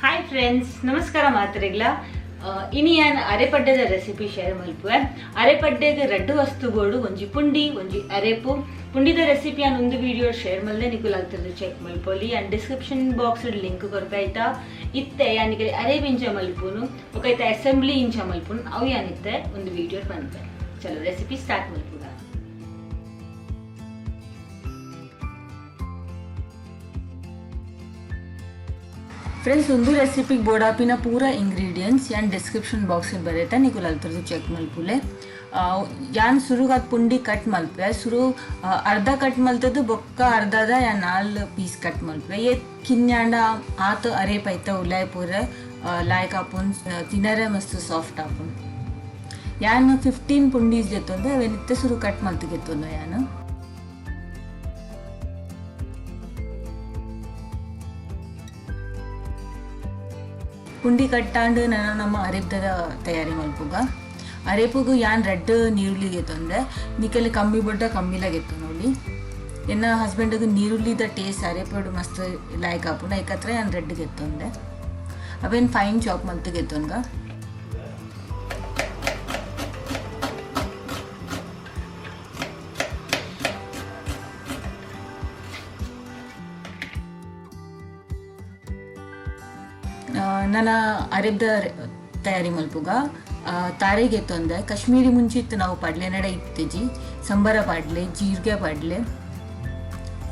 Hi friends, ನಮಸ್ಕಾರ ಮಾತ್ರೆಗ್ಲ. ಇನಿ ಯಾನ್ ಅರೆಪಡ್ಡೆದ ರೆಸಿಪಿ ಶೇರ್ ಮಲ್ಪುವೆ. ಅರೆಪಡ್ಡೆಗ್ ರಡ್ಡ್ ವಸ್ತು ಬೋಡು, ಒಂಜಿ ಪುಂಡಿ, ಒಂಜಿ ಅರೆಪು. ಪುಂಡಿದ ರೆಸಿಪಿ ಯಾನ್ ಒಂದು ವಿಡಿಯೋ ಶೇರ್ ಮಲ್ದೆ, ನಿಕುಲು ಅಲ್ತರ್ದ್ ಚೆಕ್ ಮಲ್ಪೊಲಿ. ಯಾನ್ ಡಿಸ್ಕ್ರಿಪ್ಷನ್ ಬಾಕ್ಸ್ ಲಿಂಕ್ ಕೊರ್ಪೆ ಆಯ್ತಾ. ಇತ್ತೆ ಯಾನ್ ನಿಕಲೆ ಅರೆಪು ಇಂಚ ಮಲ್ಪುನು ಬೊಕ ಐತ ಅಸೆಂಬ್ಲಿ ಇಂಚ ಮಲ್ಪುನು ಅವು ಯಾನ್ ಇತ್ತೆ ಒಂದು ವಿಡಿಯೋ ಪನ್ಪೆ. ಚಲೋ ರೆಸಿಪಿ ಸ್ಟಾರ್ಟ್ ಮಲ್ಪುಗ. ಫ್ರೆಂಡ್ಸ್, ಒಂದು ರೆಸಿಪಿಗೆ ಬೋಡಾಪಿನ ಪೂರ ಇಂಗ್ರೀಡಿಯೆಂಟ್ಸ್ ಯಾನ್ ಡಿಸ್ಕ್ರಿಪ್ಷನ್ ಬಾಕ್ಸ್ ಬರೆತ, ನಿಕುಲು ಅಲ್ತರ್ದ್ ಚೆಕ್ ಮಲ್ಪುಲೆ. ಯಾನ್ ಸುರುಗಾದ್ ಪುಂಡಿ ಕಟ್ ಮಲ್ಪೆ. ಸುರು ಅರ್ಧ ಕಟ್ ಮಲ್ತದ್ದು ಬೊಕ್ಕ ಅರ್ಧದ ಯಾನ್ 4 ಪೀಸ್ ಕಟ್ ಮಲ್ಪೆ. ಏತ್ ಕಿನ್ಯಾಂಡ ಆತ್ ಅರೆ ಪೈತ ಉಲಾಯ್ ಪೂರ ಲಾಯ್ಕ್ ಆಪುನ್, ತಿನರೆ ಮಸ್ತ್ ಸಾಫ್ಟ್ ಆಪುನ್. ಯಾನ್ 15 ಪುಂಡೀಸ್ ಗೆತ್ತೊಂದು ಅವೆನ್ ಇತ್ತೆ ಸುರು ಕಟ್ ಮಲ್ತ್ ಗೆತ್ತೊಂದು ಯಾನ್. ಪುಂಡಿ ಕಟ್ಟಾಂಡ್ ನನ ನಮ್ಮ ಅರೆಪ್ದದ ತಯಾರಿ ಮಲ್ಪುಗ. ಅರೆಪುಗು ಯಾನ್ ರೆಡ್ ನೀರುಳ್ಳಿ ಗೆತ್ತೊಂದೆ, ನಿಕಲ್ ಕಮ್ಮಿ ಬೊಡ್ಡ ಕಮ್ಮಿಲ ಗೆತ್ತೊನೊಲಿ. ಎನ್ನ ಹಸ್ಬೆಂಡ್ಗ್ ನೀರುಳ್ಳಿದ ಟೇಸ್ಟ್ ಅರೆಪುಡು ಮಸ್ತ್ ಲಾಯ್ಕ್ ಆಪುಂಡು, ಐಕತ್ರ ಯಾನ್ ರೆಡ್ ಗೆತ್ತೊಂದೆ. ಅವೇನ್ ಫೈನ್ ಚಾಪ್ ಮಲ್ತ್ ಗೆತ್ತೊನ್ಗ. ನನ ಅರೆಬ್ದ ತಯಾರಿ ಮಲ್ಪುಗ. ತಾರೆಗೆ ತೊಂದೆ ಕಾಶ್ಮೀರಿ ಮುಂಚಿತ್ತು ನಾವು ಪಾಡ್ಲೆ ನಡ ಇತ್ತಿಜಿ, ಸಂಬರ ಪಾಡ್ಲೆ, ಜೀರಿಗೆ ಪಾಡ್ಲೆ.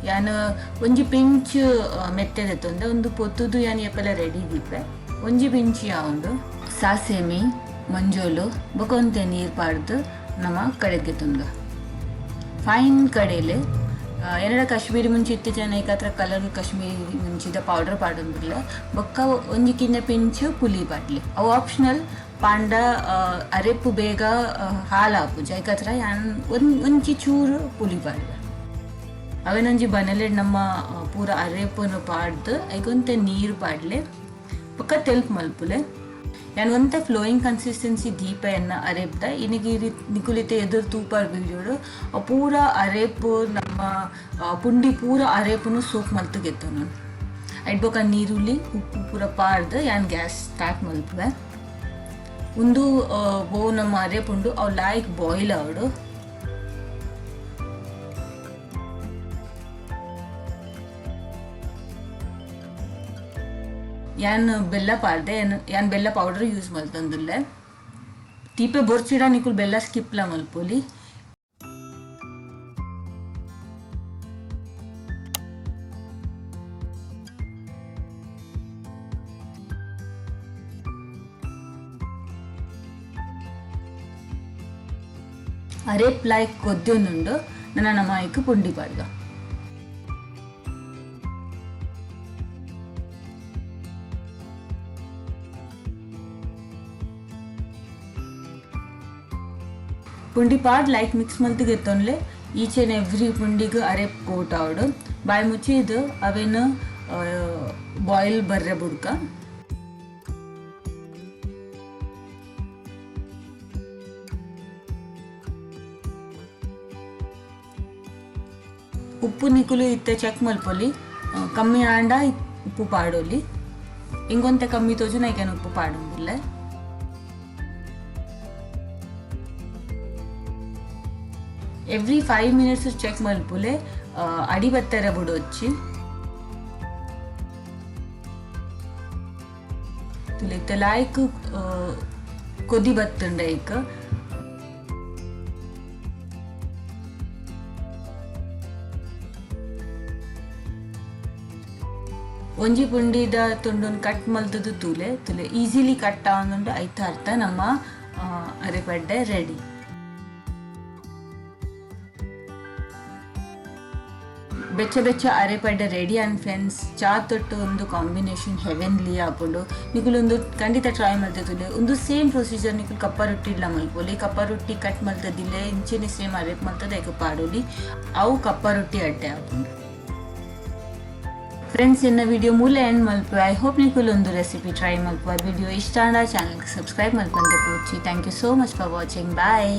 ಯಾನ್ ಒಂಜಿ ಪಿಂಚ್ ಮೆತ್ತೆದ ತೊಂದೆ, ಒಂದು ಪೊತ್ತುದು ಯಾನ್ ಏಪಲ ರೆಡಿ ದೀಪೆ. ಒಂಜಿ ಪಿಂಚ್ ಯಾವುಂಡು ಸಾಸೇಮಿ ಮಂಜೋಲು ಬೊಕ ಒಂತೆ ನೀರು ಪಾಡ್ದು ನಮ್ಮ ಕಡೆಗೆ ತೊಂದ ಫೈನ್ ಕಡೆಲೆ. ಎನ್ನಡ ಕಾಶ್ಮೀರಿ ಮುಂಚೆ ಇತ್ತು ಜನ ಏಕಾತ್ರ ಕಲರ್ ಕಾಶ್ಮೀರಿ ಮುಂಚಿದ ಪೌಡರ್ ಪಾಡೊಂದಿಲ್ಲ. ಬೊಕ್ಕ ಒಂಜಿ ಕಿನ್ನ ಪಿಂಚು ಪುಲಿ ಪಾಡ್ಲೆ, ಅವು ಆಪ್ಷನಲ್. ಪಾಂಡ ಅರೆಪ್ಪು ಬೇಗ ಹಾಲು ಆಪುಜಿ, ಐಕತ್ರ ಯಾನ್ ಒಂಜಿ ಚೂರು ಪುಲಿ ಪಾಡ್ಲೆ. ಅವೇನೊಂಜಿ ಬನಲೆಡ್ ನಮ್ಮ ಪೂರ ಅರೆಪ್ಪುನು ಪಾಡ್ದು ಐಕೊಂತೆ ನೀರು ಪಾಡ್ಲೆ, ಬೊಕ್ಕ ತೆಲ್ಪ್ ಮಲ್ಪುಲೆ. ಯಾನ್ ಒಂತೆ ಫ್ಲೋಯಿಂಗ್ ಕನ್ಸಿಸ್ಟೆನ್ಸಿ ದೀಪ ಎನ್ನ ಅರೆಪ್ದ. ಇನಿಗಿರಿ ನಿಕುಲಿತೆ ಎದುರು ತೂಪಾರ್ ವೀಡಿಯೋಡು ಪೂರ ಅರೆಪ್ಪು ನಮ್ಮ ಪುಂಡಿ ಪೂರ ಅರೆಪ್ಪುನು ಸೋಕ್ ಮಲ್ತು ಗೆತ್ತೊನು. ಐಟ್ ಬೊಕ್ಕ ನೀರುಳ್ಳಿ ಉಪ್ಪು ಪೂರ ಪಾಡ್ದು ಯಾನ್ ಗ್ಯಾಸ್ ಸ್ಟಾರ್ಟ್ ಮಲ್ಪುವೆ. ಉಂದು ಬೋ ನಮ್ಮ ಅರೆಪುಂಡು ಅವು ಲಾಯ್ಕ್ ಬಾಯ್ಲ್ ಆವಡು. ಯಾನ್ ಬೆಲ್ಲ ಪಾಡ್ದೆ, ಯಾನ್ ಬೆಲ್ಲ ಪೌಡರ್ ಯೂಸ್ ಮಲ್ತೊಂದುಲ್ಲೆ. ತೀಪೆ ಬೊರ್ಚಿಡ ನಿಕುಲು ಬೆಲ್ಲ ಸ್ಕಿಪ್ಲ ಮಲ್ಪೊಲಿ. ಅರೇಪ್ ಲಾಯ್ಕ್ ಕೊದ್ಯೊಂದುಂಡು ನನ ನಮ್ಮ ಐಕ್ ಪುಂಡಿ ಪಾಡ್ಗ. ಪುಂಡಿ ಪಾಡ್ ಲೈಟ್ ಮಿಕ್ಸ್ ಮಲ್ತ್ ಗೆತ್ತೊನ್ಲೆ. ಈಚ್ ಆ್ಯಂಡ್ ಎವ್ರಿ ಪುಂಡಿಗ್ ಅರೆಪ್ ಕೋಟ್ ಆವಡು. ಬಾಯಿ ಮುಚ್ಚಿ ಇದು ಅವೇನು ಬಾಯ್ಲ್ ಬರ್ರೆ ಬುಡ್ಕ. ಉಪ್ಪು ನಿಕುಲು ಇತ್ತೆ ಚೆಕ್ ಮಲ್ಪೊಲಿ, ಕಮ್ಮಿ ಆಂಡ ಉಪ್ಪು ಪಾಡೊಲಿ. ಇಂಗೊಂತೆ ಕಮ್ಮಿ ತೋಜು ನೈಕೇನು ಉಪ್ಪು ಪಾಡೊಂದಿಲ್ಲ. ಎವ್ರಿ 5 ಮಿನಿಟ್ಸ್ ಚೆಕ್ ಮಲ್ಪುಲೆ, ಅಡಿ ಬತ್ತರ ಬುಡೊಚ್ಚಿ. ತುಲೆ ಇತ್ತೆ ಲಾಯ್ಕ್ ಕೊದಿ ಬತ್ತುಂಡ ಐಕ್. ಒಂಜಿ ಪುಂಡಿದ ತುಂಡುನ್ ಕಟ್ ಮಲ್ತುದು ತೂಲೆ ತುಲೆ ಈಸಿಲಿ ಕಟ್ ಆವೊಂದುಂಡು. ಐತ ಅರ್ಥ ನಮ್ಮ ಅರೆಪಡ್ಡೆ ರೆಡಿ. ಬೆಚ್ಚ ಬೆಚ್ಚ ಅರೆಪಡ್ಡೆ ರೆಡಿ ಆ್ಯಂಡ್ ಫ್ರೆಂಡ್ಸ್, ಚಾ ತೊಟ್ಟು ಒಂದು ಕಾಂಬಿನೇಷನ್ ಹೆವೆನ್ಲಿ ಆಪುಂಡು. ನಿಕುಲು ಒಂದು ಖಂಡಿತ ಟ್ರೈ ಮಲ್ತುದುಲೆ. ಒಂದು ಸೇಮ್ ಪ್ರೊಸೀಜರ್ ನಿಕುಲು ಕಪ್ಪ ರೊಟ್ಟಿ ಇಡ್ಲ ಮಲ್ಪೊಲಿ. ಕಪ್ಪ ರೊಟ್ಟಿ ಕಟ್ ಮಲ್ತದಿಲ್ಲೆ ಇಂಚೆನೆ ಸೇಮ್ ಅರೆಪ್ ಮಲ್ತದ ಐಕ್ ಪಾಡೊಲಿ, ಅವು ಕಪ್ಪ ರೊಟ್ಟಿ ಅಡ್ಡೆ ಆಪುಂಡು. ಫ್ರೆಂಡ್ಸ್, ಎನ್ನ ವಿಡಿಯೋ ಮೂಲ ಎಂಡ್ ಮಲ್ಪು. I hope ನಿಕುಲು ಒಂದು ರೆಸಿಪಿ ಟ್ರೈ ಮಲ್ಪು. ವಿಡಿಯೋ ಇಷ್ಟ ಆಂಡ ಚಾನಲ್ಗೆ subscribe ಮಲ್ಪಂದೆ ಪೋಚಿ. Thank you so much for watching. Bye.